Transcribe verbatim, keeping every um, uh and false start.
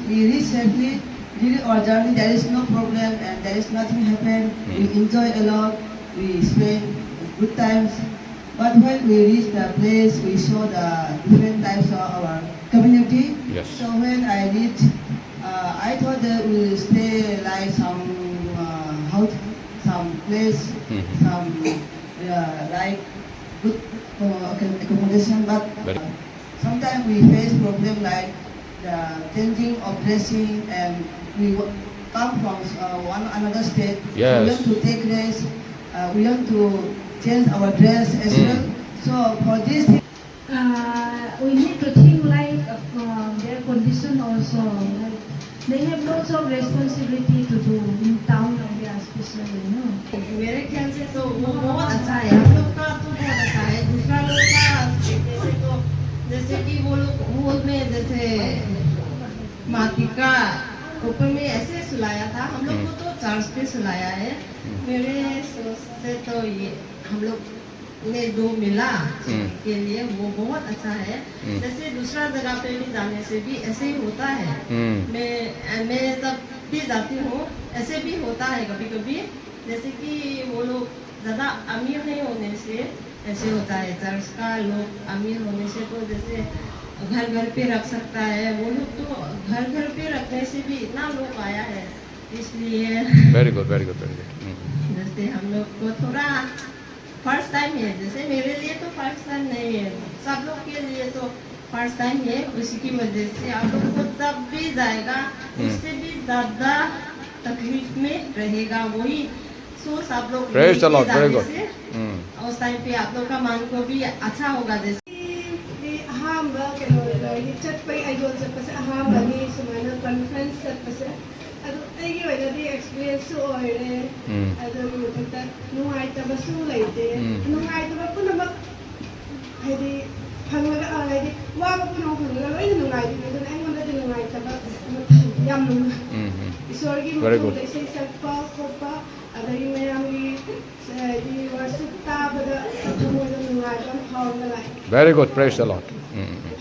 We reach safely. During our journey, there is no problem and there is nothing happened. We enjoy a lot. We spend good times. But when we reach the place, we saw the different types of our community. Yes. So when I reach, uh, I thought that we will stay like some uh, house, some place, Mhm. some uh, like good uh, accom- accommodation. But Very- sometimes we face problem like the changing of dressing, and we w- come from uh, one another state. Yes. We want to take rest. Uh, we want to change our dress as Mm. well. So for this thing, Uh, we need to think like uh, their condition also. Like they have lots of responsibility to do in town area especially, you know. मेरे ख्याल से तो वो बहुत अच्छा है। हम लोग का तो बहुत अच्छा है। दूसरा लोग का देखने से तो, जैसे कि वो लोग हॉल में जैसे माटी का ऊपर में ऐसे सुलाया था, हम लोग को तो चर्च पे सुलाया है। मेरे सोच से तो ये हम लोग ने जो मिला हम्म। के लिए, वो बहुत अच्छा है। हम्म। जैसे दूसरा जगह पे भी जाने से भी ऐसे ही होता है। हम्म। मैं मैं जब भी जाती हूँ, ऐसे भी होता है कभी कभी। जैसे कि वो लोग ज़्यादा अमीर नहीं होने से ऐसे होता है। चर्च का लोग अमीर होने से तो जैसे घर घर पे रख सकता है, वो लोग तो घर घर पे रखने से भी इतना लोग आया है। इसलिए Very good, very good, very good. Mm. जैसे हम लोग को थोड़ा फर्स्ट टाइम है, जैसे मेरे लिए तो फर्स्ट टाइम नहीं है, सब लोग के लिए तो फर्स्ट टाइम है। उसी की वजह से आप लोग को जब भी जाएगा, हम्म। उससे भी ज़्यादा तकलीफ में रहेगा वही। सो सब लोग Praise the लेके Lord, very जाने good. से Mm. उस टाइम पे आप लोग का मन को भी अच्छा होगा। जैसे ꯑꯩ ꯑꯍꯥꯟꯕ ꯀꯩꯅꯣ ꯂꯥꯏꯔꯤꯛ ꯆꯠꯄꯒꯤ ꯑꯥꯏꯖꯣꯜ ꯆꯠꯄꯁꯦ ꯑꯍꯥꯟꯕꯅꯤ꯫ ꯁꯨꯃꯥꯏꯅ ꯀꯟꯐ꯭ꯔꯦꯟꯁ ꯆꯠꯄꯁꯦ ꯑꯗꯨ ꯑꯩꯒꯤ ꯑꯣꯏꯅꯗꯤ ꯑꯦꯛꯁꯄꯤꯔꯤꯌꯦꯟꯁꯁꯨ ꯑꯣꯏꯔꯦ꯫ ꯎꯝ꯫ ꯑꯗꯨꯒꯤ ꯃꯊꯛꯇ ꯅꯨꯡꯉꯥꯏꯇꯕꯁꯨ ꯂꯩꯇꯦ꯫ ꯎꯝ꯫ ꯅꯨꯡꯉꯥꯏꯇꯕ ꯄꯨꯝꯅꯃꯛ ꯍꯥꯏꯗꯤ ꯐꯪꯂꯒ ꯑ, ꯍꯥꯏꯗꯤ ꯋꯥꯕ ꯄꯨꯝꯅꯃꯛ ꯐꯪꯂꯒ ꯂꯣꯏꯅ ꯅꯨꯡꯉꯥꯏꯗꯣꯏꯅꯦ꯫ ꯑꯗꯨꯅ ꯑꯩꯉꯣꯟꯗꯗꯤ ꯅꯨꯡꯉꯥꯏꯇꯕ ꯌꯥꯝ ꯅꯨꯡꯉꯥꯏ꯫ ꯎꯝ, ꯎꯝ. ꯏꯁꯣꯔꯒꯤ Very good. ꯃꯐꯝꯗ ꯏꯁꯩ ꯁꯛꯄ ꯈꯣꯠꯄ ꯑꯗꯒꯤ ꯃꯌꯥꯝꯒꯤ ꯍꯥꯏꯗꯤ ꯋꯥꯔꯁꯤꯞ ꯇꯥꯕꯗ ꯊꯃꯣꯏꯗ ꯅꯨꯡꯉꯥꯏꯕ ꯑꯃ ꯐꯥꯎꯔꯒ ꯂꯥꯛꯑꯦ꯫ Very good, praise the Lord. Mm, mm, mm.